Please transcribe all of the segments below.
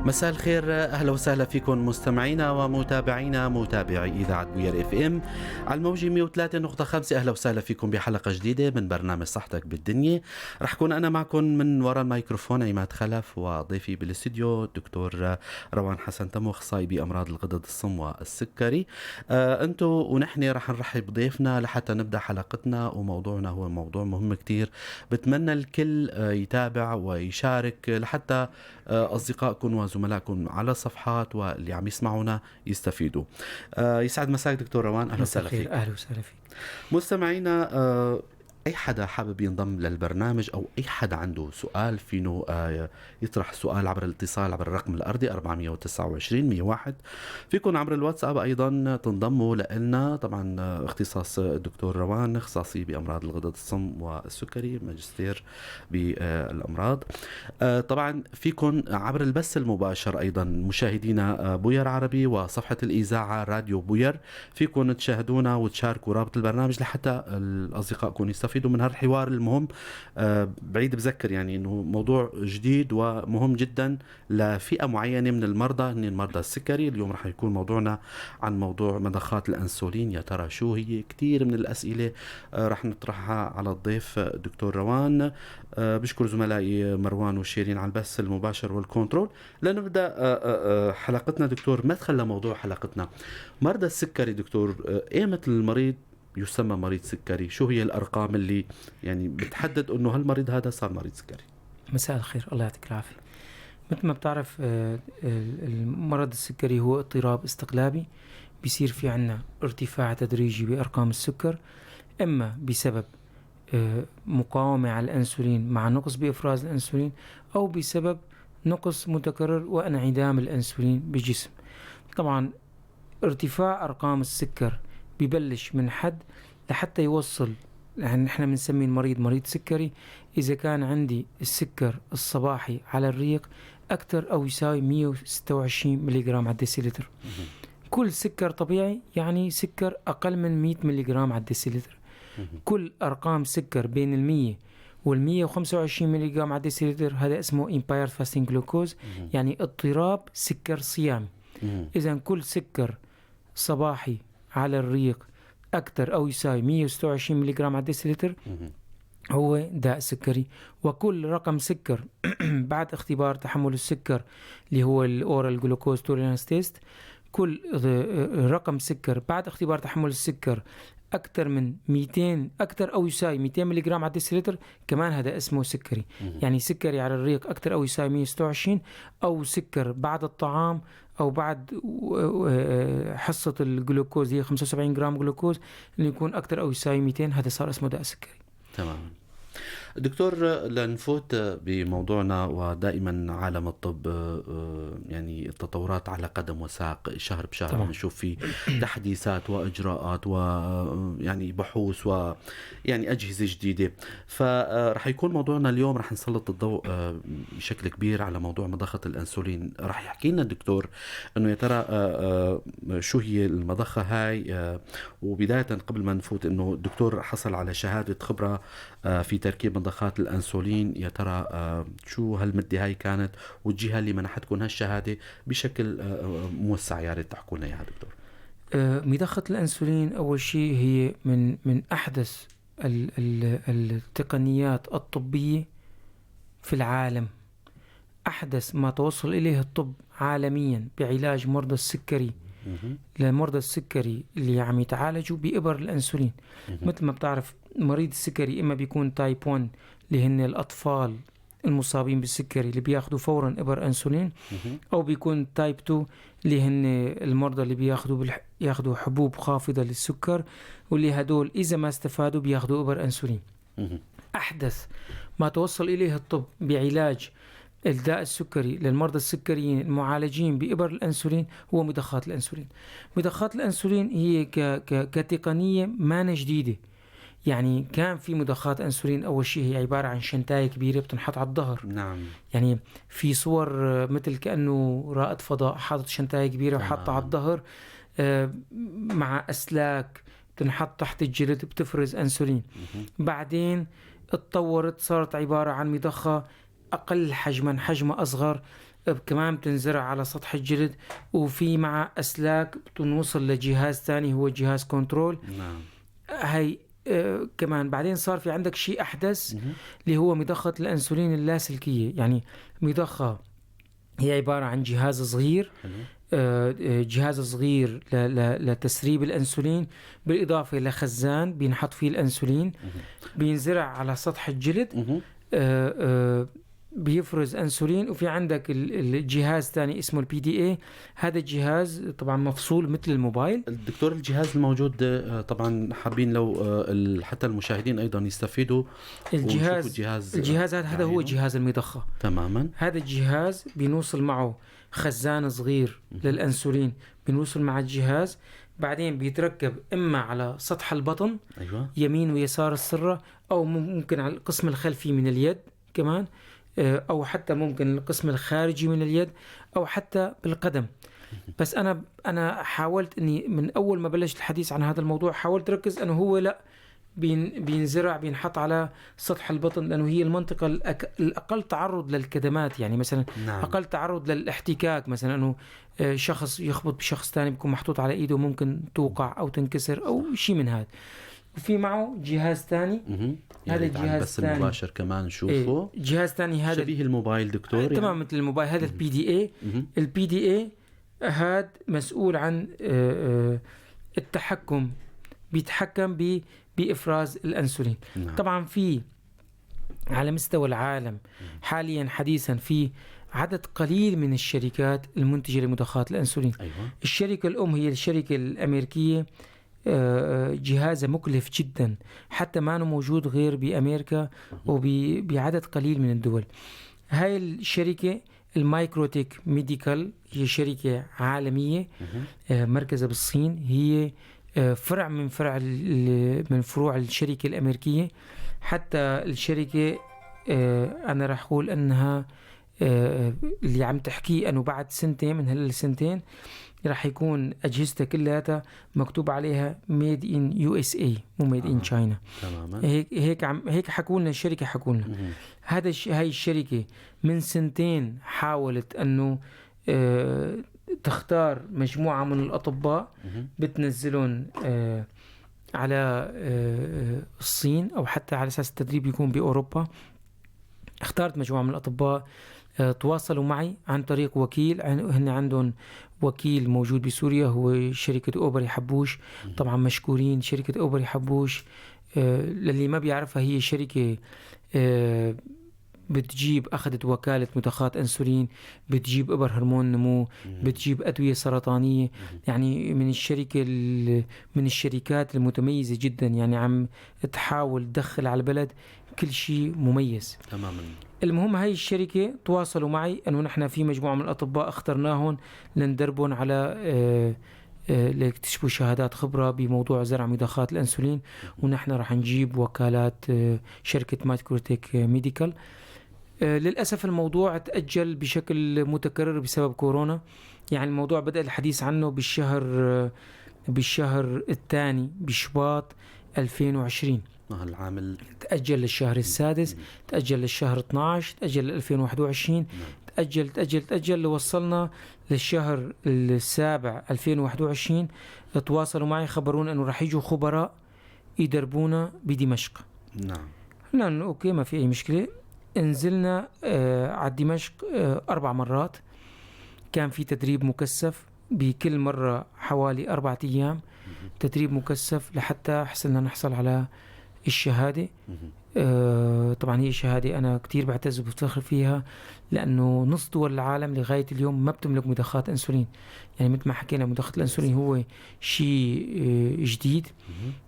مساء الخير، اهلا وسهلا فيكم مستمعينا ومتابعينا متابعي اذاعة بوير FM على الموجة 103.5. اهلا وسهلا فيكم بحلقة جديدة من برنامج صحتك بالدنيا. رح كون انا معكم من وراء الميكروفون عماد خلف، وضيفي بالاستديو الدكتور روان حسن تمو، اخصائي بامراض الغدد الصم والسكري. انتم ونحن رح نرحب بضيفنا لحتى نبدا حلقتنا، وموضوعنا هو موضوع مهم كتير. بتمنى الكل يتابع ويشارك لحتى اصدقائكم وزملائكم على الصفحات واللي عم يسمعونا يستفيدوا. يسعد مساك دكتور روان، اهلا وسهلا فيك. اهلا وسهلا فيك. مستمعينا، اي حدا حابب ينضم للبرنامج او اي حدا عنده سؤال فينه يطرح سؤال عبر الاتصال عبر الرقم الارضي 429 101. فيكم عبر الواتساب ايضا تنضموا لنا. طبعا اختصاص الدكتور روان اختصاصي بامراض الغدد الصم والسكري، ماجستير بالامراض. طبعا فيكم عبر البث المباشر ايضا مشاهدينا بوير عربي وصفحه الاذاعة راديو بوير، فيكم تشاهدونا وتشاركوا رابط البرنامج لحتى الاصدقاء يستفيدوا من هالحوار المهم. بعيد بذكر يعني انه موضوع جديد ومهم جدا لفئة معينة من المرضى، هن المرضى السكري. اليوم رح يكون موضوعنا عن موضوع مضخات الانسولين، يا ترى شو هي؟ كثير من الاسئلة رح نطرحها على الضيف الدكتور روان. بشكر زملائي مروان وشيرين على البث المباشر وال control. لنبدا حلقتنا دكتور، مدخل لموضوع حلقتنا مرضى السكري. دكتور، ايمت المريض يسمى مريض سكري؟ شو هي الارقام اللي يعني بتحدد انه هالمريض هذا صار مريض سكري؟ مساء الخير، الله يعطيك العافية. مثل ما بتعرف، المرض السكري هو اضطراب استقلابي، بيصير في عنا ارتفاع تدريجي بارقام السكر، اما بسبب مقاومة على الانسولين مع نقص بافراز الانسولين، او بسبب نقص متكرر وانعدام الانسولين بالجسم. طبعا ارتفاع ارقام السكر ببلش من حد لحتى يوصل، يعني نحن بنسمي المريض مريض سكري إذا كان عندي السكر الصباحي على الريق أكثر أو يساوي 126 ملغ على الديسيلتر. كل سكر طبيعي يعني سكر أقل من 100 ملغ على الديسيلتر. كل أرقام سكر بين ال 100 وال 125 ملغ على الديسيلتر هذا اسمه impaired fasting glucose، يعني اضطراب سكر صيامي. إذا كل سكر صباحي على الريق أكثر أو يساوي 126 ملغ على الديسيلتر هو داء سكري. وكل رقم سكر بعد اختبار تحمل السكر اللي هو ال oral glucose tolerance test، كل رقم سكر بعد اختبار تحمل السكر اكثر من 200، اكثر او يساوي 200 ملغ على الديسيلتر، كمان هذا اسمه سكري. يعني سكري على الريق اكثر او يساوي 126، او سكر بعد الطعام او بعد حصة الجلوكوز هي 75 جرام جلوكوز اللي يكون اكثر او يساوي 200، هذا صار اسمه داء سكري. تمام دكتور، لنفوت بموضوعنا، ودائما عالم الطب يعني التطورات على قدم وساق، شهر بشهر بنشوف في تحديثات واجراءات ويعني بحوث ويعني اجهزة جديده. فرح يكون موضوعنا اليوم رح نسلط الضوء بشكل كبير على موضوع مضخه الانسولين. رح يحكي لنا الدكتور انه يا ترى شو هي المضخه هاي. وبداية قبل ما نفوت، انه الدكتور حصل على شهادة خبره في تركيب مضخات الانسولين، يا ترى شو هالمده هاي كانت، والجهة اللي منحتكم هالشهاده بشكل موسع يا ريت تحكوا لنا اياها دكتور. مضخه الانسولين اول شيء هي من احدث التقنيات الطبية في العالم، احدث ما توصل اليه الطب عالميا بعلاج مرضى السكري، لمرضى السكري اللي عم يتعالجوا بإبر الأنسولين. مثل ما بتعرف، مريض السكري إما بيكون type 1 اللي هن الأطفال المصابين بالسكري اللي بياخذوا فورا إبر أنسولين، أو بيكون type 2 اللي هن المرضى اللي بياخذوا حبوب خافضة للسكر، واللي هدول إذا ما استفادوا بياخذوا إبر أنسولين. أحدث ما توصل إليه الطب بعلاج الداء السكري للمرضى السكريين المعالجين بإبر الأنسولين هو مضخات الأنسولين. مضخات الأنسولين هي كتقنية ما جديدة، يعني كان في مضخات أنسولين. أول شيء هي عبارة عن شنتاية كبيرة بتنحط على الظهر. يعني في صور مثل كأنه رائد فضاء حاطط شنتاية كبيرة وحاطها على الظهر مع أسلاك بتنحط تحت الجلد بتفرز أنسولين. بعدين اتطورت، صارت عبارة عن مضخة أقل حجما، حجمها أصغر. كمان بتنزرع على سطح الجلد، وفي مع أسلاك بتنوصل لجهاز تاني هو جهاز control. نعم. هاي كمان. بعدين صار في عندك شيء أحدث اللي هو مضخة الأنسولين اللاسلكية. يعني مضخة هي عبارة عن جهاز صغير، جهاز صغير لتسريب الأنسولين، بالإضافة لخزان بينحط فيه الأنسولين، بينزرع على سطح الجلد، بيفرز أنسولين. وفي عندك الجهاز تاني اسمه ال PDA. هذا الجهاز طبعا مفصول مثل الموبايل. الدكتور الجهاز الموجود طبعا حابين لو حتى المشاهدين أيضا يستفيدوا. الجهاز هذا هو جهاز المضخة تماما. هذا الجهاز بنوصل معه خزان صغير للأنسولين، بنوصل مع الجهاز، بعدين بيتركب إما على سطح البطن، أيوة، يمين ويسار السرة، أو ممكن على القسم الخلفي من اليد كمان، أو حتى ممكن القسم الخارجي من اليد، أو حتى بالقدم. بس أنا حاولت أني من أول ما بلشت الحديث عن هذا الموضوع حاولت ركز أنه هو لا بينزرع، بينحط على سطح البطن، لأنه هي المنطقة الأقل تعرض للكدمات. يعني مثلا نعم. أقل تعرض للاحتكاك، مثلا أنه شخص يخبط بشخص ثاني بيكون محطوط على إيده ممكن توقع أو تنكسر أو شيء من هذا. وفي معه جهاز ثاني، هذا الجهاز بس المباشر كمان نشوفه. إيه، جهاز ثاني هذا شبيه الموبايل دكتور، تمام يعني. مثل الموبايل. هذا ال PDA. ال PDA هذا مسؤول عن التحكم، بيتحكم بإفراز الأنسولين. نعم. طبعا في على مستوى العالم حاليا حديثا في عدد قليل من الشركات المنتجة لمضخات الأنسولين. أيوة. الشركة الأم هي الشركة الأمريكية، جهازها مكلف جدا، حتى ما موجود غير بأمريكا وبعدد قليل من الدول. هاي الشركة ال Microtech Medical هي شركة عالمية، مركزها بالصين، هي فرع من فرع من فروع الشركة الأمريكية. حتى الشركة أنا راح أقول أنها اللي عم تحكي أنه بعد سنتين من هالسنتين راح يكون أجهزتها كلها مكتوب عليها made in USA مو made in China. تماما. هيك عم هيك حكوا لنا الشركة، حكوا لنا هذا هاي الشركة من سنتين حاولت أنه تختار مجموعة من الأطباء بتنزلهم على الصين، أو حتى على أساس التدريب يكون بأوروبا. اختارت مجموعة من الأطباء، تواصلوا معي عن طريق وكيل، هن عندهم وكيل موجود بسوريا هو شركة أوبري حبوش. طبعا مشكورين شركة أوبري حبوش. للي ما بيعرفها هي شركة بتجيب، أخذت وكالة مضخات أنسولين، بتجيب إبر هرمون نمو، بتجيب أدوية سرطانية. يعني من الشركة من الشركات المتميزة جدا، يعني عم تحاول تدخل على البلد كل شيء مميز. تماما. المهم هاي الشركة تواصلوا معي أنه نحن في مجموعة من الأطباء اخترناهم لندربهم على ليكتسبوا شهادات خبرة بموضوع زرع مضخات الأنسولين، ونحن رح نجيب وكالات شركة Microtech Medical. للأسف الموضوع تأجل بشكل متكرر بسبب كورونا. يعني الموضوع بدأ الحديث عنه بالشهر الثاني بشباط 2020. العام تأجل للشهر السادس، تأجل للشهر 12، تأجل ل 2021، تأجل تأجل تأجل لوصلنا للشهر السابع 2021. تواصلوا معي خبرونا أنه رح يجوا خبراء يدربونا بدمشق. نعم. قلنا okay ما في أي مشكلة. نزلنا على دمشق 4 مرات، كان في تدريب مكثف بكل مرة حوالي 4 أيام تدريب مكثف لحتى حسنا نحصل على الشهادة. طبعا هي شهادة أنا كتير بعتز وبفتخر فيها، لأنه نص دول العالم لغاية اليوم ما بتملك مضخات أنسولين. يعني مثل ما حكينا مضخة الأنسولين هو شيء جديد،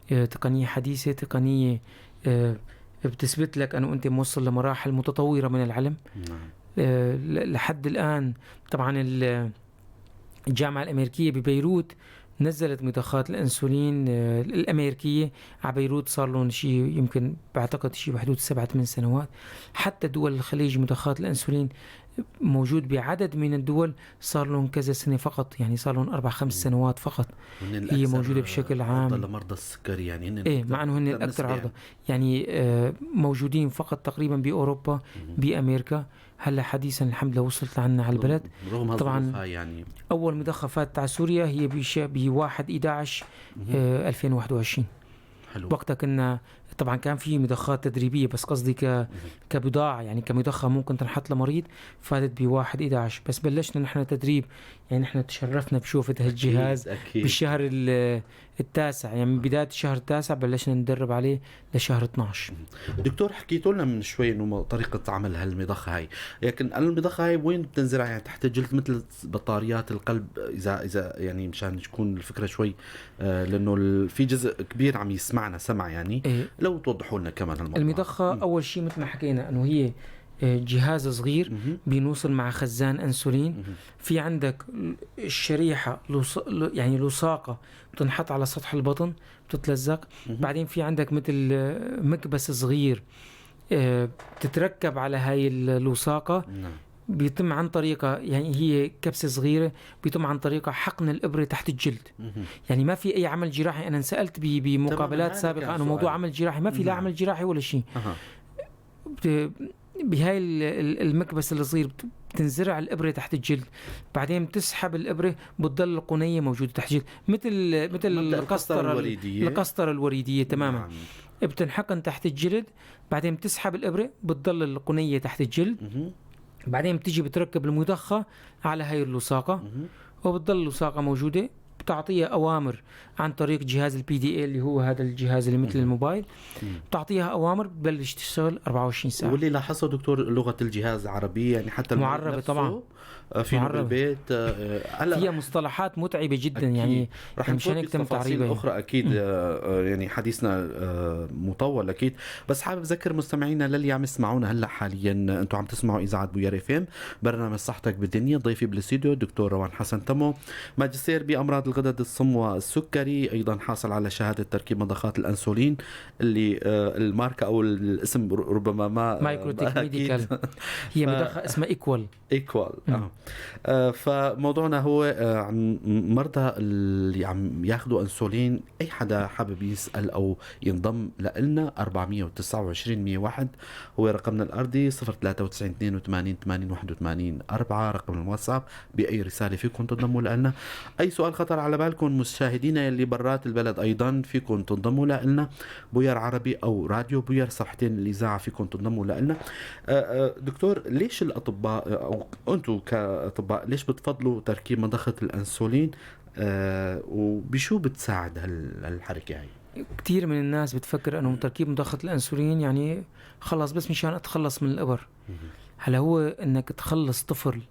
تقنية حديثة، تقنية بتثبت لك أنه أنت موصل لمراحل متطورة من العلم. لحد الآن طبعا الجامعة الأمريكية ببيروت نزلت مضخات الأنسولين الأمريكية على بيروت، صار لهم شيء يمكن بعتقد شيء بحدود 7-8 سنوات. حتى دول الخليج مضخات الأنسولين موجود بعدد من الدول صار لهم كذا سنة فقط، يعني صار لهم 4-5 سنوات فقط. هي موجودة بشكل عام لمرضى السكري، يعني ايه، مع انه هن الاكثر عرضة يعني موجودين فقط تقريبا باوروبا، بامريكا. هلا حديثا الحمد لله وصلت لعنا على البلد. رغم طبعا يعني اول مضخه فاتت على سوريا هي ب 1/11/2021. حلو. وقتها كنا طبعا كان في مضخات تدريبية، بس قصدي كبضاعه يعني كمضخه ممكن تنحط لمريض، فاتت ب 1/11. بس بلشنا نحن تدريب، يعني نحن تشرفنا بشوفة هالجهاز أكيد. بالشهر التاسع، يعني من بداية الشهر التاسع بلشنا ندرب عليه لشهر 12. دكتور، حكيتوا لنا من شوي انه طريقه عمل هالمضخه هاي، لكن المضخه هاي وين بتنزرع؟ يعني تحت الجلد مثل بطاريات القلب، اذا يعني مشان تكون الفكرة شوي، لانه في جزء كبير عم يسمعنا سمع يعني إيه؟ لو توضحوا لنا كمان الموضوع. المضخه اول شيء مثل ما حكينا انه هي جهاز صغير بينوصل مع خزان انسولين. في عندك الشريحة يعني لصاقه بتنحط على سطح البطن بتتلزق. بعدين في عندك مثل مكبس صغير بتتركب على هاي اللصاقه. بيتم عن طريقة، يعني هي كبسة صغيرة بيتم عن طريقة حقن الإبرة تحت الجلد. يعني ما في أي عمل جراحي. أنا انسألت بمقابلات سابقة أنه موضوع عمل جراحي، ما في لا عمل جراحي ولا شيء. بهاي المكبس الصغير بتنزرع الإبرة تحت الجلد، بعدين بتسحب الإبرة، بتضل القنية موجودة تحت الجلد مثل القسطرة الوريدية. القسطرة الوريدية تماما. نعم. بتنحقن تحت الجلد، بعدين بتسحب الإبرة، بتضل القنية تحت الجلد. بعدين بتيجي بتركب المضخة على هاي اللصاقة، وبتضل اللصاقة موجودة، بتعطيها أوامر عن طريق جهاز ال PDA اللي هو هذا الجهاز اللي مثل الموبايل. بتعطيها أوامر بتبلش تشتغل 24 ساعة. واللي لاحظه دكتور لغة الجهاز عربية، يعني حتى معربة طبعا في بالبيت. هلا فيها مصطلحات متعبة جدا أكيد. يعني رح مشان هيك تم تعريبها أخرى أكيد. يعني حديثنا مطول أكيد، بس حابب أذكر مستمعينا للي عم يسمعونا هلا حاليا، أنتم عم تسمعوا إذاعة بوير FM، برنامج صحتك بالدنيا، ضيفي بالاستوديو دكتور روان حسن تمو، ماجستير بأمراض الغدد الصم والسكري، أيضا حاصل على شهادة تركيب مضخات الأنسولين اللي الماركة أو الاسم ربما ما Microtek Medical، هي مضخة اسمها Equal. فموضوعنا هو عن مرضى اللي عم ياخذوا أنسولين. أي حدا حابب يسأل أو ينضم لنا 429 101 هو رقمنا الأرضي، 093 82 80 81 4 رقم الواتساب. بأي رسالة فيكم تنضموا لنا. أي سؤال خطر على بالكم مشاهدينا اللي برات البلد أيضا فيكم تنضموا لنا، بوير عربي أو راديو بوير، صفحتين الإذاعة فيكم تنضموا لنا. دكتور، ليش الأطباء أو أنتم كأطباء ليش بتفضلوا تركيب مضخة الأنسولين، وبشو بتساعد هالحركة هاي؟ كثير من الناس بتفكر أنه تركيب مضخة الأنسولين يعني خلص بس مشان أتخلص من الإبر. هلا هو أنك تخلص طفل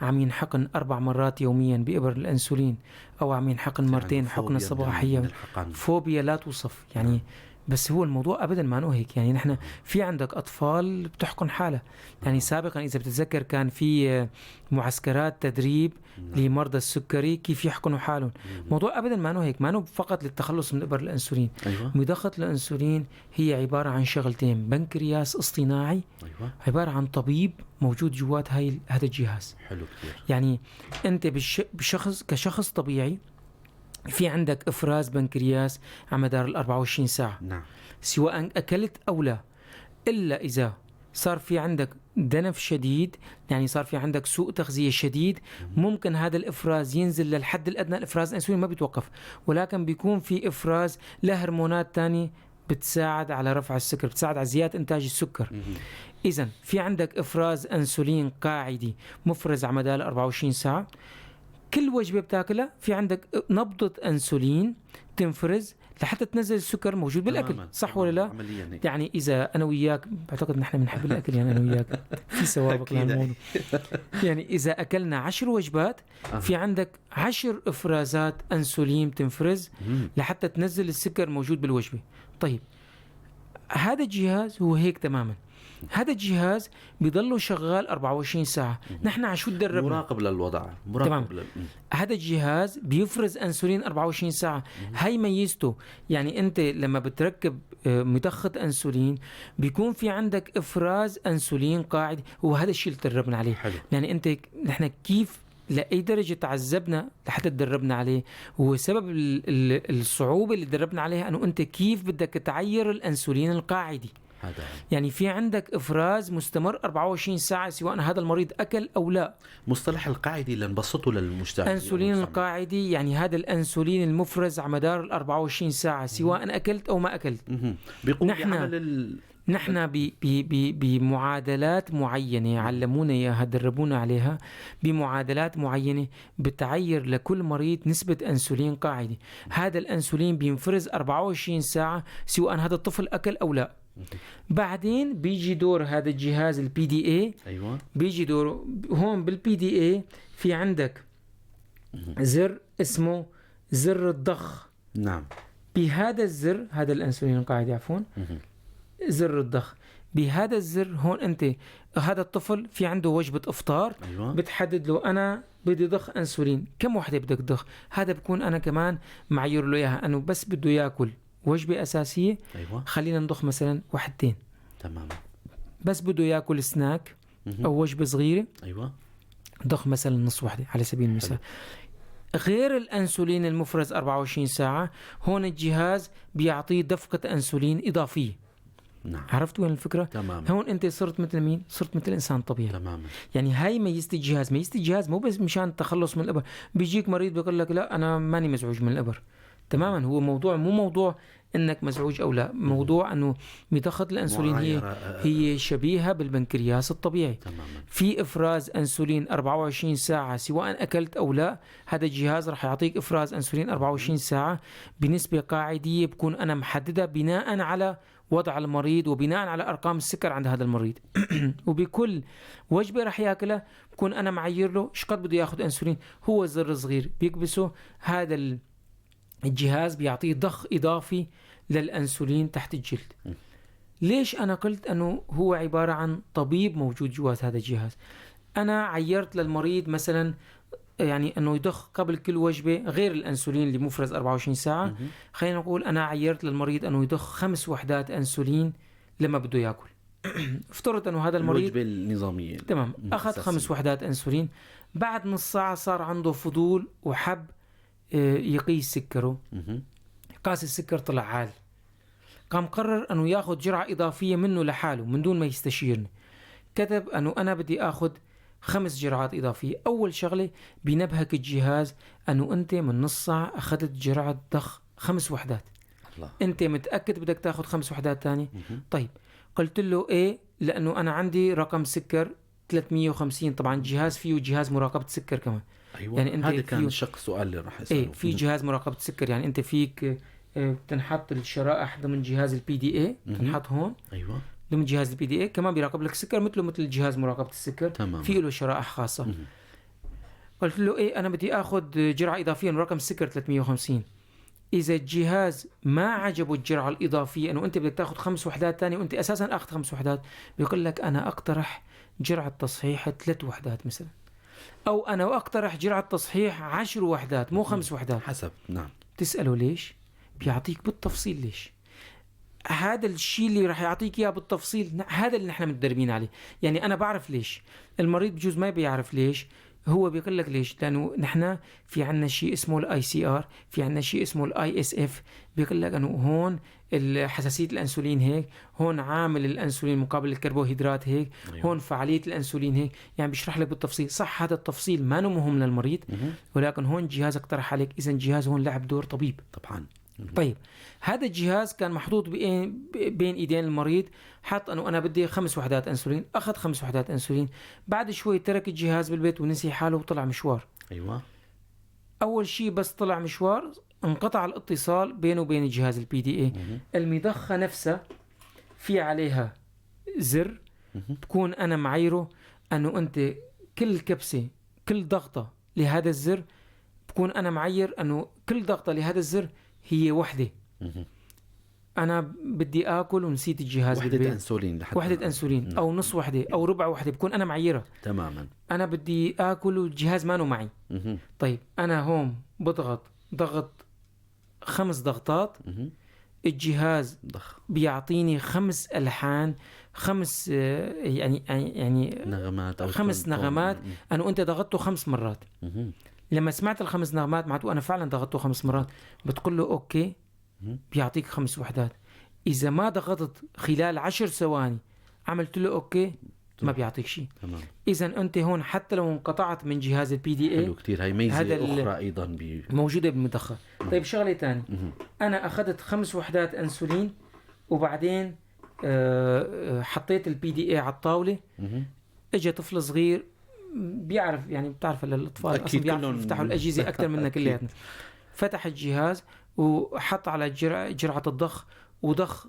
عم ينحقن 4 مرات يوميا بإبر الأنسولين، أو عم ينحقن مرتين حقنة صباحية، فوبيا لا توصف يعني. بس هو الموضوع أبدا ما هو هيك. يعني نحن في عندك أطفال بتحقن حالة، يعني سابقا إذا بتتذكر كان في معسكرات تدريب لمرضى السكري كيف يحقنوا حالهم. موضوع أبدا ما هو هيك، ما هو فقط للتخلص من إبر الأنسولين. مضخة الأنسولين هي عبارة عن شغلتين: بنكرياس اصطناعي، عبارة عن طبيب موجود جوات هذا الجهاز. حلو كتير. يعني أنت بشخص كشخص طبيعي في عندك إفراز بنكرياس على مدار 24 ساعة. نعم. سواء أكلت أو لا، إلا إذا صار في عندك دنف شديد، يعني صار في عندك سوء تغذية شديد، ممكن هذا الإفراز ينزل للحد الأدنى. الإفراز الأنسولين ما بيتوقف، ولكن بيكون في إفراز لهرمونات تانية بتساعد على رفع السكر، بتساعد على زيادة إنتاج السكر. إذن في عندك إفراز أنسولين قاعدي مفرز على مدار 24 ساعة. كل وجبة بتاكلها في عندك نبضة أنسولين تنفرز لحتى تنزل السكر موجود بالأكل. صح ولا لا؟ يعني إذا أنا وياك، بعتقد نحن بنحب الأكل، يعني أنا وياك في سوابق لهالموضوع. يعني إذا أكلنا 10 وجبات في عندك 10 إفرازات أنسولين تنفرز لحتى تنزل السكر موجود بالوجبة. طيب هذا الجهاز هو هيك تماما. هذا الجهاز بيضله شغال 24 ساعة. نحن على شو تدربنا؟ مراقب للوضع، مراقب. تمام. هذا الجهاز بيفرز أنسولين 24 ساعة. هاي ميزته، يعني أنت لما بتركب مضخة أنسولين بيكون في عندك إفراز أنسولين قاعد، وهذا الشيء اللي تدربنا عليه. حلو. يعني أنت نحن كيف لأي درجة تعذبنا لحتى تدربنا عليه، هو سبب الصعوبة اللي تدربنا عليها أنه أنت كيف بدك تعير الأنسولين القاعدي. هذا. يعني في عندك إفراز مستمر 24 ساعة سواء هذا المريض أكل أو لا. مصطلح القاعدي لنبسطه للمجتمع. أنسولين القاعدي يعني هذا الأنسولين المفرز على مدار ال 24 ساعة سواء أكلت أو ما أكلت. بيقوم بعمل نحن بمعادلات معينة علمونا إياها، دربونا عليها، بمعادلات معينة بتعير لكل مريض نسبة أنسولين قاعدي. هذا الأنسولين بينفرز 24 ساعة سواء هذا الطفل أكل أو لا. بعدين بيجي دور هذا الجهاز ال PDA. أيوة. بيجي دوره هون بال PDA في عندك زر اسمه زر الضخ. نعم. بهذا الزر، هذا الأنسولين القاعدي عفوا، زر الضخ، بهذا الزر هون انت هذا الطفل في عنده وجبة افطار. أيوة. بتحدد له انا بدي ضخ انسولين، كم وحدة بدك تضخ؟ هذا بكون انا كمان معير له اياها انه بس بده ياكل وجبة اساسية. أيوة. خلينا نضخ مثلا وحدتين. تمام. بس بده ياكل سناك او وجبة صغيرة. أيوة. ضخ مثلا نص وحدة على سبيل المثال. غير الأنسولين المفرز 24 ساعة، هون الجهاز بيعطيه دفقة أنسولين إضافية. نعم. عرفت وين الفكرة؟ تمام. هون أنت صرت مثل مين؟ صرت مثل إنسان طبيعي. تمام. يعني هاي ميزة الجهاز، ميزة الجهاز مو بس مشان التخلص من الإبر. بيجيك مريض بيقول لك لا أنا ماني مزعوج من الإبر. تماما، هو موضوع مو موضوع انك مزعوج او لا، موضوع انه مضخة الانسولين هي شبيهة بالبنكرياس الطبيعي. تماما. في افراز انسولين 24 ساعة سواء اكلت او لا، هذا الجهاز رح يعطيك افراز انسولين 24 ساعة بنسبة قاعدية بكون انا محددة بناء على وضع المريض وبناء على ارقام السكر عند هذا المريض. وبكل وجبة رح ياكلها بكون انا معير له شقد بده ياخذ انسولين. هو زر صغير بيكبسه، هذا الجهاز بيعطيه ضخ إضافي للأنسولين تحت الجلد. ليش أنا قلت أنه هو عبارة عن طبيب موجود جوات هذا الجهاز؟ أنا عيرت للمريض مثلا يعني أنه يضخ قبل كل وجبة غير الأنسولين اللي مفرز 24 ساعة. خلينا نقول أنا عيرت للمريض أنه يضخ 5 وحدات أنسولين لما بده يأكل. افترض أنه هذا المريض الوجبة النظامية. تمام. أخذ 5 وحدات أنسولين، بعد نص ساعة صار عنده فضول وحب يقيس سكره. قاس السكر طلع عالي، قام قرر أنه ياخذ جرعة إضافية منه لحاله من دون ما يستشيرني. كتب أنه أنا بدي أخذ 5 جرعات إضافية. أول شغلة بنبهك الجهاز أنه أنت من نص ساعة أخذت جرعة ضخ 5 وحدات. الله. أنت متأكد بدك تاخذ 5 وحدات تانية؟ طيب قلت له إيه، لأنه أنا عندي رقم سكر 350. طبعا الجهاز فيه جهاز مراقبة سكر كمان. أيوة. يعني أنت هذا كان شق سؤال اللي راح أسأله. إيه، في جهاز مراقبة سكر، يعني أنت فيك بتنحط الشرائح ضمن جهاز ال PDA، بتنحط هون. أيوة. ضمن جهاز ال PDA كمان بيراقب لك السكر مثله مثل جهاز مراقبة السكر. تمام. في له شرائح خاصة. قلت له إيه أنا بدي أخذ جرعة إضافية من رقم السكر 350. إذا الجهاز ما عجبه الجرعة الإضافية أنه أنت بدك تأخذ 5 وحدات تانية وأنت أساساً أخذ 5 وحدات، بيقول لك أنا أقترح جرعة تصحيح 3 وحدات مثلا، أو أنا أقترح جرعة تصحيح 10 وحدات مو 5 وحدات حسب. نعم. تسأله ليش، بيعطيك بالتفصيل ليش. هذا الشيء اللي راح يعطيك إياه بالتفصيل هذا اللي نحن متدربين عليه. يعني أنا بعرف ليش، المريض بجوز ما بيعرف ليش، هو بيقول لك ليش. لأنه نحن في عنا شيء اسمه ال ICR، في عنا شيء اسمه ال ISF، بيقول لك انه هون حساسية الانسولين هيك، هون عامل الانسولين مقابل الكربوهيدرات هيك. أيوة. هون فعالية الانسولين هيك، يعني بيشرح لك بالتفصيل. صح هذا التفصيل ما مهم للمريض، ولكن هون جهاز اقترح عليك. اذا جهاز هون لعب دور طبيب طبعا. طيب هذا الجهاز كان محطوط بين ايدين المريض، حط انه انا بدي 5 وحدات انسولين، اخذ 5 وحدات انسولين، بعد شوي ترك الجهاز بالبيت ونسي حاله وطلع مشوار. ايوه. اول شيء بس طلع مشوار انقطع الاتصال بينه وبين الجهاز ال PDA. المضخه نفسها في عليها زر بكون انا معايره انه انت كل كبسه كل ضغطه لهذا الزر بكون انا معير انه كل ضغطه لهذا الزر هي وحدة. انا بدي اكل ونسيت الجهاز وحدة بالبيت. انسولين لحتى وحدة انسولين او نص وحدة او ربع وحدة، بكون انا معيرة تماما. انا بدي اكل والجهاز ما معي. طيب انا هون بضغط ضغط 5 ضغطات، الجهاز ضخ بيعطيني 5 الحان، 5 يعني نغمات او 5 نغمات. انا انت ضغطته 5 مرات. لما سمعت ال5 نغمات معناته انا فعلا ضغطته 5 مرات، بتقول له okay، بيعطيك 5 وحدات. اذا ما ضغطت خلال 10 ثواني عملت له okay، ما بيعطيك شيء. تمام. اذا انت هون حتى لو انقطعت من جهاز ال PDA. حلو كثير، هي ميزة اخرى ايضا موجودة بالمضخه. طيب شغله ثانية، انا اخذت 5 وحدات انسولين وبعدين حطيت ال PDA على الطاولة. اجى طفل صغير بيعرف، يعني بتعرف الاطفال اصلا بيعرفوا يفتحوا الاجهزة اكثر منا كلياتنا. فتح الجهاز وحط على جرعة الضخ وضخ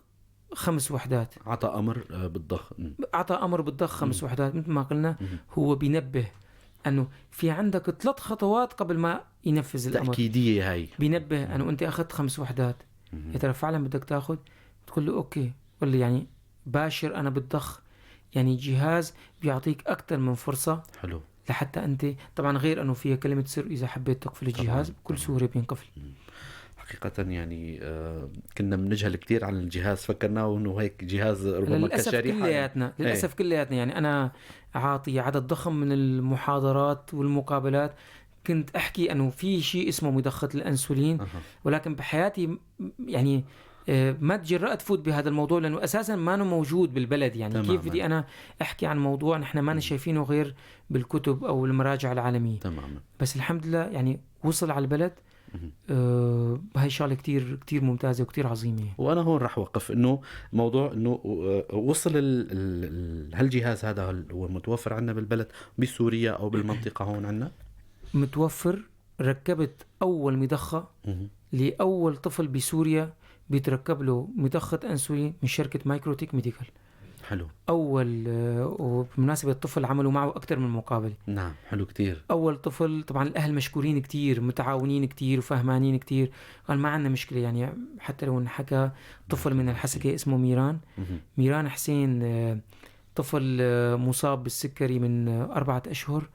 5 وحدات. عطى امر بالضخ. عطى امر بالضخ 5 وحدات. مثل ما قلنا هو بينبه انه في عندك 3 خطوات قبل ما ينفذ الامر. تاكيديه هاي. بينبه انه انت اخذت 5 وحدات، يا ترى فعلا بدك تاخذ؟ تقول له okay، قول لي يعني باشر انا بالضخ. يعني الجهاز بيعطيك اكثر من فرصة. حلو. لحتى انت طبعا، غير انه فيها كلمة سر اذا حبيت تقفل الجهاز بكل سهولة بينقفل. حقيقة يعني كنا بنجهل كثير عن الجهاز، فكرناه انه هيك جهاز ربما للأسف كشريحة. كلياتنا للأسف كلياتنا. يعني أنا عاطي عدد ضخم من المحاضرات والمقابلات كنت أحكي أنه في شيء اسمه مضخة الأنسولين، ولكن بحياتي يعني ما تجرأت فوت بهذا الموضوع لأنه أساسا ما موجود بالبلد. يعني تماماً. كيف بدي أنا أحكي عن موضوع نحن ما شايفينه غير بالكتب أو المراجع العالمية. تماما. بس الحمد لله يعني وصل على البلد. هاي شغلة كتير كتير ممتازة وكتير عظيمة. وأنا هون رح وقف إنه موضوع إنه وصل هالجهاز هذا هو متوفر عندنا بالبلد بسوريا أو بالمنطقة هون عندنا؟ متوفر. ركبت أول مضخة لأول طفل بسوريا بيتركب له مضخة أنسولين من شركة مايكروتيك ميديكال. حلو. أول وبمناسبة الطفل عملوا معه أكثر من مقابلة. نعم حلو كتير. أول طفل طبعا الأهل مشكورين كتير، متعاونين كتير وفهمانين كتير، قال ما عندنا مشكلة. يعني حتى لو انحكى طفل من الحسكة اسمه ميران، ميران حسين، طفل مصاب بالسكري من 4 أشهر،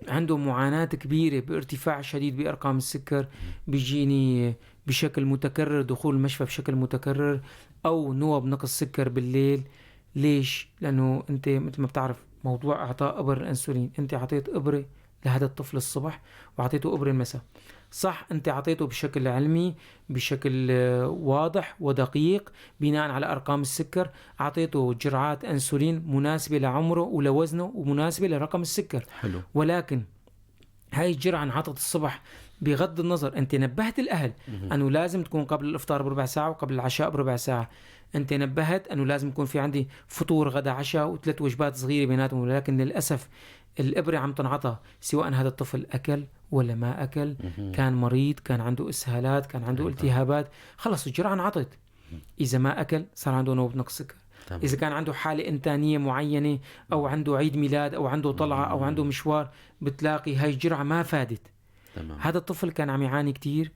عنده معاناة كبيرة بارتفاع شديد بأرقام السكر، بيجيني بشكل متكرر، دخول المشفى بشكل متكرر، أو نوب نقص سكر بالليل. ليش؟ لأنه أنت مثل ما بتعرف موضوع إعطاء إبر الأنسولين، أنت أعطيت إبرة لهذا الطفل الصبح وأعطيته إبرة المساء. صح أنت أعطيته بشكل علمي، بشكل واضح ودقيق بناء على أرقام السكر، أعطيته جرعات أنسولين مناسبة لعمره ولوزنه ومناسبة لرقم السكر. حلو. ولكن هاي الجرعة انعطت الصبح، بغض النظر أنت نبهت الأهل أنه لازم تكون قبل الإفطار بربع ساعة وقبل العشاء بربع ساعة، أنت نبهت أنه لازم يكون في عندي فطور غدا عشاء و3 وجبات صغيرة بيناتهم، ولكن للأسف الإبرة عم تنعطى سواء هذا الطفل أكل ولا ما أكل، كان مريض، كان عنده إسهالات، كان عنده التهابات، خلص الجرعة انعطت. إذا ما أكل صار عنده نوبة نقص سكر. إذا كان عنده حالة إنتانية معينة أو عنده عيد ميلاد أو عنده طلعة أو عنده مشوار، بتلاقي هاي الجرعة ما فادت. تمام. هذا الطفل كان عم يعاني كتير،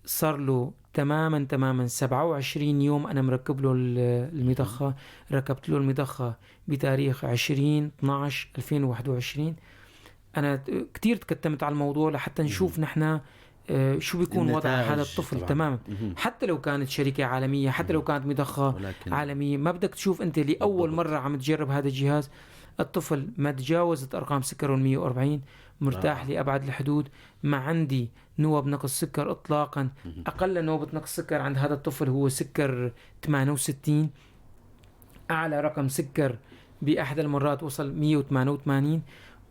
صار له تماما 27 يوم أنا مركب له المضخة. ركبت له المضخة بتاريخ 20/12/2021. أنا كتير تكتمت على الموضوع لحتى نشوف نحن شو بيكون وضع هذا الطفل. طبعا. تماما. حتى لو كانت شركة عالمية، حتى لو كانت مضخة عالمية، ما بدك تشوف أنت لأول مرة عم تجرب هذا الجهاز. الطفل ما تجاوزت أرقام سكره 140، مرتاح لأبعد الحدود، ما عندي نوب نقص سكر إطلاقا. أقل نوبة نقص سكر عند هذا الطفل هو سكر 68، أعلى رقم سكر بأحد المرات وصل 188.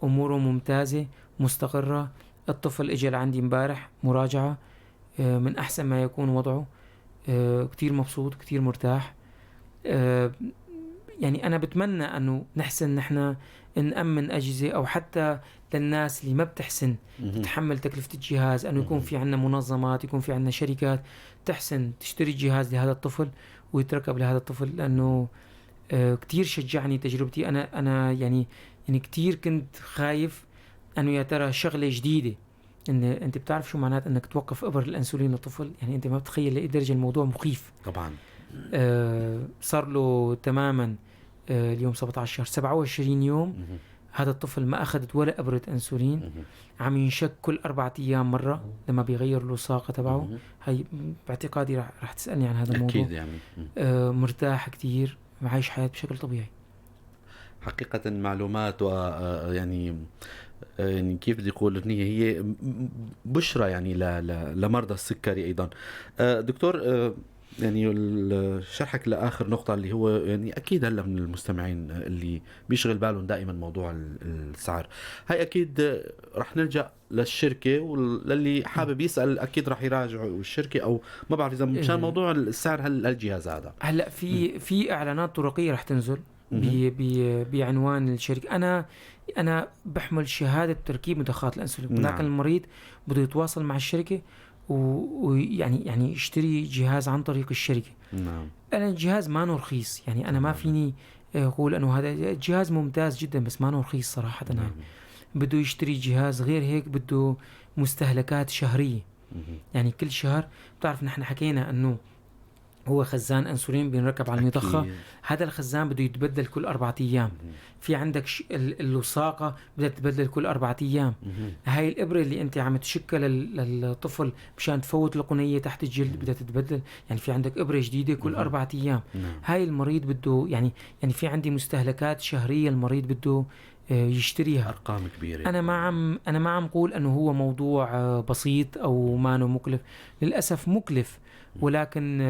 أموره ممتازة مستقرة. الطفل إجا لعندي امبارح مراجعة، من أحسن ما يكون وضعه، كتير مبسوط كتير مرتاح. يعني أنا بتمنى أنه نحسن نحن نأمن أجهزة، أو حتى للناس اللي ما بتحسن تتحمل تكلفة الجهاز، أنه يكون في عنا منظمات، يكون في عنا شركات تحسن تشتري جهاز لهذا الطفل ويتركب لهذا الطفل، لأنه كتير شجعني تجربتي. أنا يعني كتير كنت خايف أنه يا ترى شغلة جديدة ان انت بتعرف شو معنات انك توقف ابر الانسولين لطفل، يعني انت ما بتخيل لاي درجه الموضوع مخيف. طبعا. صار له تماما اليوم 17 شهر، 27 يوم هذا الطفل ما اخذت ولا ابره انسولين، عم ينشك كل 4 ايام مرة لما بيغير اللصاقه تبعه. هي باعتقادي رح تسالني عن هذا الموضوع اكيد يعني. مرتاح كثير، عايش حياة بشكل طبيعي. حقيقة معلومات و يعني كيف بدي اقول إن هي بشرى يعني لمرضى السكري ايضا. دكتور، يعني شرحك لاخر نقطة اللي هو يعني اكيد هلا من المستمعين اللي بيشغل بالهم دائما موضوع السعر، هاي اكيد رح نلجا للشركة، وللي حابب يسال اكيد رح يراجع الشركة، او ما بعرف اذا مشان موضوع السعر هالجهاز هذا. هلا في اعلانات طرقيه رح تنزل بعنوان الشركة. انا بحمل شهادة تركيب مضخات الانسولين، ولكن نعم. المريض بده يتواصل مع الشركة ويعني يعني يشتري جهاز عن طريق الشركة. نعم. انا الجهاز ما رخيص، يعني انا ما فيني اقول انه هذا الجهاز ممتاز جدا، بس ما رخيص صراحة. نعم. بده يشتري جهاز غير هيك بده مستهلكات شهرية. يعني كل شهر بتعرف نحن حكينا انه هو خزان انسولين بينركب على المضخه، هذا الخزان بده يتبدل كل 4 ايام. في عندك اللصاقه بدها تتبدل كل 4 ايام. هاي الابره اللي انت عم تشكها للطفل مشان تفوت القنيه تحت الجلد بدها تتبدل، يعني في عندك ابره جديدة كل 4 ايام. هاي المريض بده يعني في عندي مستهلكات شهرية المريض بده يشتريها، ارقام كبيرة. انا ما عم قول انه هو موضوع بسيط او ما انه مكلف، للاسف مكلف، ولكن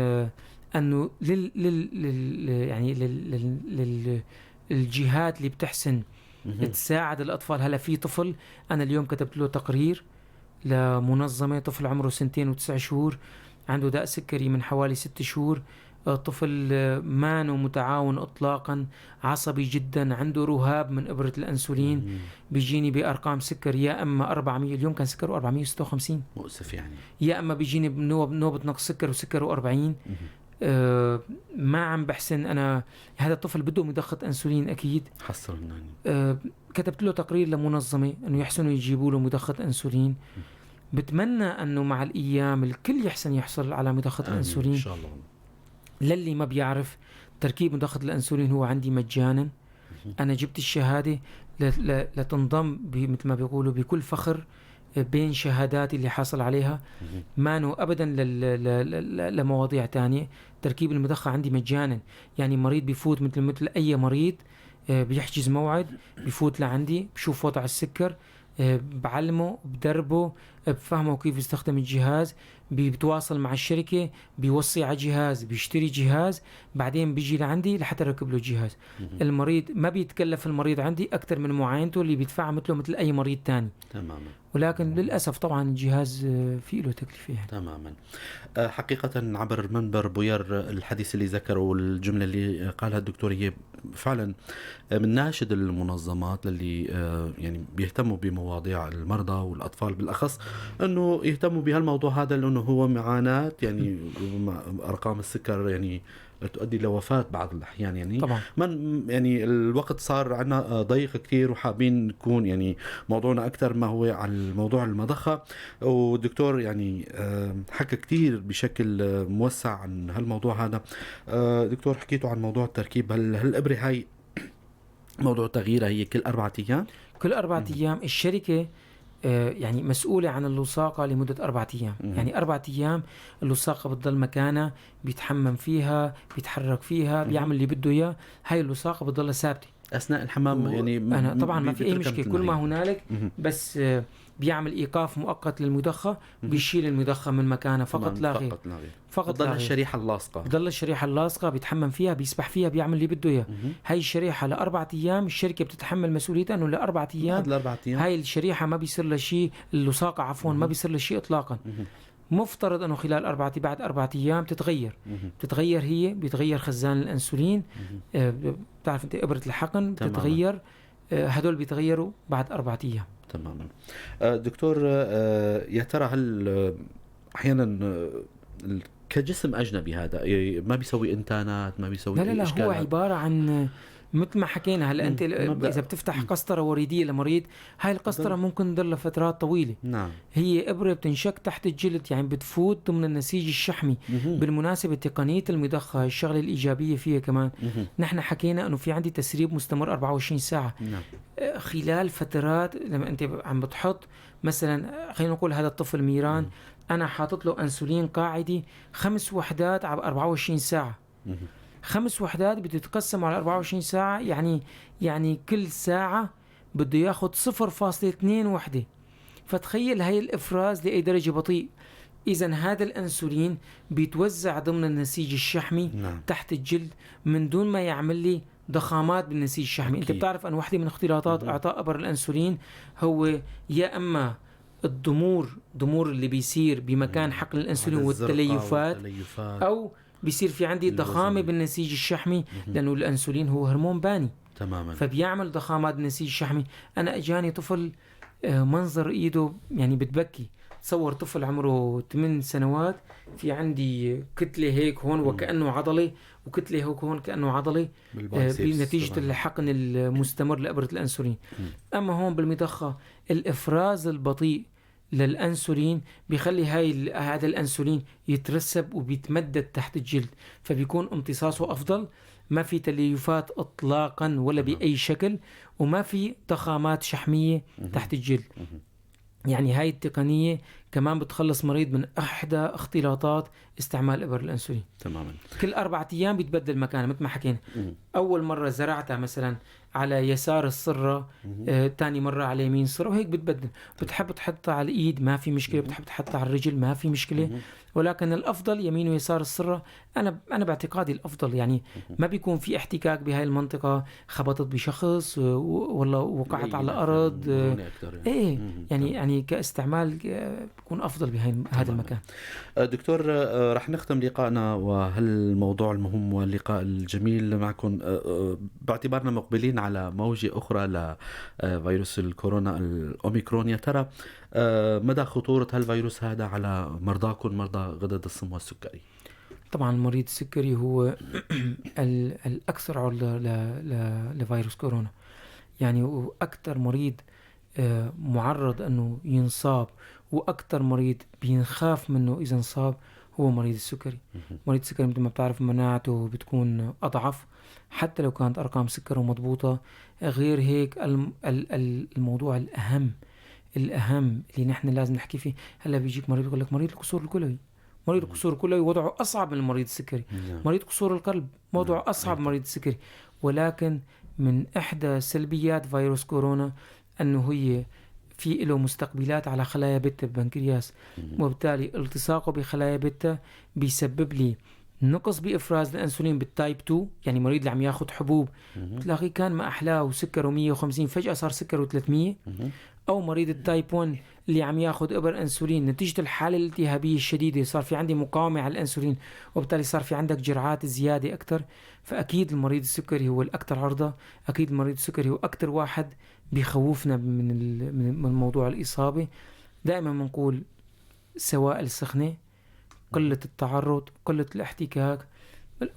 انه لل لل يعني لل للجهات اللي بتحسن تساعد الاطفال. هلا في طفل انا اليوم كتبت له تقرير لمنظمة، طفل عمره 2 و9 شهور، عنده داء سكري من حوالي 6 شهور، طفل ما متعاون اطلاقا، عصبي جدا، عنده رهاب من ابره الانسولين، بيجيني بارقام سكر يا اما 400، اليوم كان سكره 456، مؤسف يعني، يا اما بيجيني بنوبه نقص سكر وسكره 40. ما عم بحسن انا، هذا الطفل بده مضخه انسولين اكيد، حصل يعني. كتبت له تقرير لمنظمة انه يحسنوا يجيبوا له مضخه انسولين. بتمنى انه مع الايام الكل يحسن يحصل على مضخه الانسولين ان شاء الله. للي ما بيعرف، تركيب مضخة الأنسولين هو عندي مجانا. أنا جبت الشهادة لتنضم مثل ما بيقولوا بكل فخر بين شهاداتي اللي حاصل عليها، ما نو أبدا لمواضيع تانية. تركيب المضخة عندي مجانا، يعني مريض بيفوت مثل أي مريض، بيحجز موعد، بيفوت لعندي، بشوف وضع السكر، بعلمه، بدربه، بفهمه كيف يستخدم الجهاز، بيتواصل مع الشركة، بيوصي على جهاز، بيشتري جهاز، بعدين بيجي لعندي لحتى ركب له الجهاز. المريض ما بيتكلف المريض عندي أكثر من معاينته اللي بيدفعها مثله مثل أي مريض تاني. تماما. ولكن للأسف طبعا الجهاز فيه له تكلفة يعني. تماما. حقيقة عبر منبر بوير الحديث اللي ذكره والجملة اللي قالها الدكتور هي فعلا من ناشد المنظمات اللي يعني بيهتموا بمواضيع المرضى والأطفال بالأخص أنه يهتموا بهالموضوع هذا، لأنه هو معاناة يعني أرقام السكر يعني تؤدي لوفاة بعض الأحيان يعني. طبعا. من يعني الوقت صار عنا ضيق كثير، وحابين نكون يعني موضوعنا أكثر ما هو على الموضوع المضخة، والدكتور يعني حكى كثير بشكل موسع عن هالموضوع هذا. دكتور، حكيتوا عن موضوع التركيب، هالإبرة هاي موضوع تغييرها هي كل 4 أيام؟ كل 4 أيام. الشركة يعني مسؤولة عن اللصاقة لمدة 4 أيام. يعني 4 أيام اللصاقة بتضل مكانها، بيتحمم فيها، بيتحرك فيها، بيعمل اللي بده إياه، هاي اللصاقة بتضل ثابتة أثناء الحمام يعني. أنا طبعا ما في أي مشكلة، كل ما هنالك، بس بيعمل إيقاف مؤقت للمضخة، بيشيل المضخة من مكانها فقط لا غير، فقط بتضل الشريحة اللاصقة، بتضل الشريحة اللاصقة، بيتحمم فيها، بيسبح فيها، بيعمل اللي بده إياه. هاي الشريحة ل4 أيام الشركة بتتحمل مسؤوليتها إنه ل4 أيام هاي الشريحة ما بيصير لها شيء، اللصاقة عفوا ما بيصير لها شيء إطلاقا. مفترض أنه خلال بعد 4 أيام تتغير. بتتغير هي، بيتغير خزان الأنسولين، بتعرف أنت إبرة الحقن بتتغير، هدول بيتغيروا بعد 4 أيام. تماما. دكتور، يا ترى هل أحيانا كجسم أجنبي هذا ما بيسوي إنتانات، ما بيسوي لا لا لا، هو عبارة عن مثل ما حكينا هلا انت اذا بتفتح قسطره وريديه لمريض، هاي القسطرة ممكن تضل لفترات طويلة. نعم. هي ابره بتنشك تحت الجلد، يعني بتفوت ضمن النسيج الشحمي. بالمناسبة تقنية المضخه الشغلة الايجابية فيها كمان، نحن حكينا انه في عندي تسريب مستمر 24 ساعة. نعم. خلال فترات لما انت عم بتحط مثلا، خلينا نقول هذا الطفل ميران، انا حاطط له انسولين قاعدي 5 وحدات على 24 ساعة. 5 وحدات بتتقسم على 24 ساعة، يعني كل ساعة بده ياخد 0.2 وحدة. فتخيل هاي الإفراز لأي درجة بطيء. إذا هذا الأنسولين بيتوزع ضمن النسيج الشحمي. نعم. تحت الجلد من دون ما يعمل لي ضخامات بالنسيج الشحمي. أكيد. أنت بتعرف أن واحدة من اختلاطات إعطاء أبر الأنسولين هو يا أما الضمور، ضمور اللي بيصير بمكان حقن الأنسولين والتليفات، أو بيصير في عندي ضخامة بالنسيج الشحمي، لأنه الأنسولين هو هرمون باني. تماما. فبيعمل ضخامات بالنسيج الشحمي. أنا أجاني طفل منظر إيده يعني بتبكي. تصور طفل عمره 8 سنوات في عندي كتلة هيك هون وكأنه عضلة، وكتلة هيك هون كأنه عضلة، بنتيجة الحقن المستمر لإبرة الأنسولين. أما هون بالمضخة الإفراز البطيء للأنسولين بيخلي هذا الأنسولين يترسب وبيتمدد تحت الجلد، فبيكون امتصاصه أفضل، ما في تليفات إطلاقا ولا بأي شكل، وما في ضخامات شحمية تحت الجلد. يعني هاي التقنية كمان بتخلص مريض من أحدى اختلاطات استعمال إبر الأنسولين. تماما. كل 4 أيام بيتبدل مكانه مثل ما حكينا. أول مرة زرعتها مثلا على يسار الصرة، تاني مرة على يمين الصرة، وهيك بتبدل. بتحب تحطها على الإيد ما في مشكلة، بتحب تحطها على الرجل ما في مشكلة، ولكن الأفضل يمين ويسار الصرة. أنا باعتقادي الأفضل، يعني ما بيكون في احتكاك بهاي المنطقة، خبطت بشخص ولا وقعت على الأرض. إيه يعني كاستعمال بيكون أفضل بهاي هذا المكان. دكتور، رح نختم لقائنا وهالموضوع المهم واللقاء الجميل معكم باعتبارنا مقبلين على موجة أخرى لفيروس الكورونا الأوميكرون. يا ترى مدى خطورة هالفيروس هذا على مرضاكم، مرضى غدد الصم والسكري؟ طبعا المريض السكري هو الأكثر عرضة لفيروس كورونا، يعني وأكثر مريض معرض أنه ينصاب، وأكثر مريض بينخاف منه إذا انصاب هو مريض السكري. مريض السكري مثل ما بتعرف مناعته بتكون أضعف حتى لو كانت أرقام سكره مضبوطة. غير هيك الموضوع الأهم اللي نحن لازم نحكي فيه، هلا بيجيك مريض يقول لك مريض القصور الكلوي، مريض القصور الكلوي وضعه أصعب من المريض السكري، مريض قصور القلب وضعه أصعب من مريض السكري. ولكن من إحدى سلبيات فيروس كورونا أنه هي في له مستقبلات على خلايا بيتا بالبنكرياس، وبالتالي التصاقه بخلايا بيتا بيسبب لي نقص بإفراز الأنسولين بال type 2. يعني مريض اللي عم ياخد حبوب تلاقيه كان ما أحلاه وسكره 150 فجأة صار سكره 300، أو مريض ال type 1 اللي عم ياخد إبر أنسولين نتيجة الحالة الالتهابية الشديدة صار في عندي مقاومة على الأنسولين، وبالتالي صار في عندك جرعات زيادة أكتر. فأكيد المريض السكري هو الأكثر عرضة، أكيد المريض السكري هو أكتر واحد بيخوفنا من موضوع الإصابة. دائما بنقول سوائل سخنة، قلة التعرض، قلة الاحتكاك،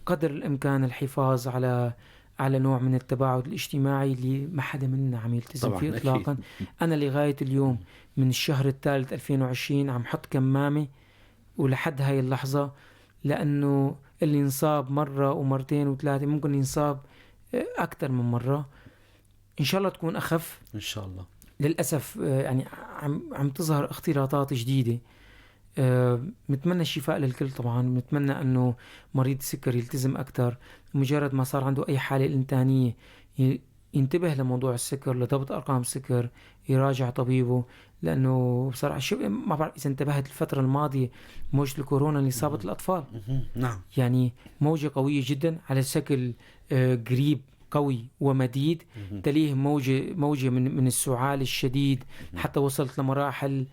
قدر الإمكان الحفاظ على نوع من التباعد الاجتماعي اللي ما حدا منا عم يلتزم فيه إطلاقا. أنا لغاية اليوم من الشهر الثالث 2020 عم حط كمامة ولحد هاي اللحظة، لأنه اللي انصاب مرة ومرتين وثلاثة ممكن ينصاب أكثر من مرة. إن شاء الله تكون أخف إن شاء الله. للأسف يعني عم تظهر اختلاطات جديدة. نتمنى الشفاء للكل طبعا، نتمنى أنه مريض السكر يلتزم أكثر، مجرد ما صار عنده أي حالة إنتانية ينتبه لموضوع السكر، لضبط أرقام السكر، يراجع طبيبه. لأنه بصراحة ما بعرف إذا انتبهت الفترة الماضية موجة الكورونا اللي صابت الأطفال. نعم. يعني موجة قوية جدا على شكل قريب قوي ومديد، تليه موجة من السعال الشديد حتى وصلت لمراحل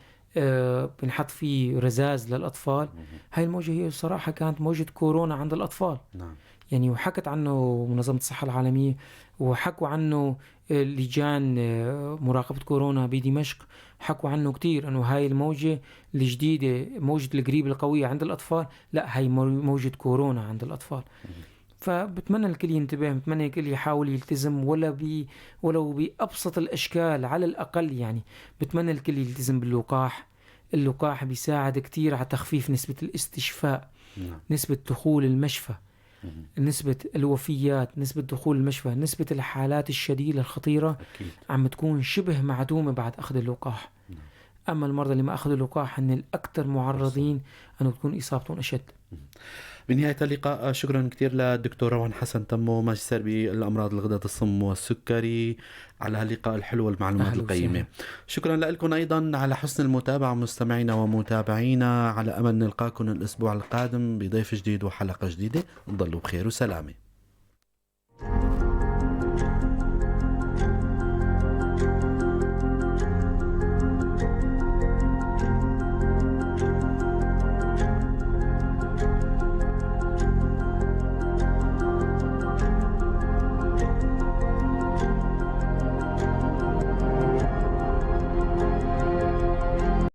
بنحط فيه رزاز للأطفال. هاي الموجة هي الصراحة كانت موجة كورونا عند الأطفال. نعم. يعني وحكت عنه منظمة الصحة العالمية، وحكوا عنه لجان مراقبة كورونا بدمشق، حكوا عنه كتير أنه هاي الموجة الجديدة موجة القريب القوية عند الأطفال، لا هاي موجة كورونا عند الأطفال. فبتمنى الكل ينتبه، بتمنى الكل يحاول يلتزم ولو بأبسط الأشكال على الأقل. يعني بتمنى الكل يلتزم باللقاح. اللقاح بيساعد كتير على تخفيف نسبة الاستشفاء، نسبة دخول المشفى، نسبة الوفيات، نسبة دخول المشفى، نسبة الحالات الشديدة الخطيرة عم تكون شبه معدومة بعد أخذ اللقاح. أما المرضى اللي ما أخذوا اللقاح هن الأكثر معرضين أنه تكون إصابتهم أشد. بنهاية اللقاء شكرا كثير للدكتور روان حسن تمو، ماجستير بالأمراض الغدد الصم والسكري، على هاللقاء الحلو والمعلومات القيمة. شكرا لكم أيضا على حسن المتابعة مستمعينا ومتابعينا، على أمل نلقاكم الأسبوع القادم بضيف جديد وحلقة جديدة. تضلوا بخير وسلامة.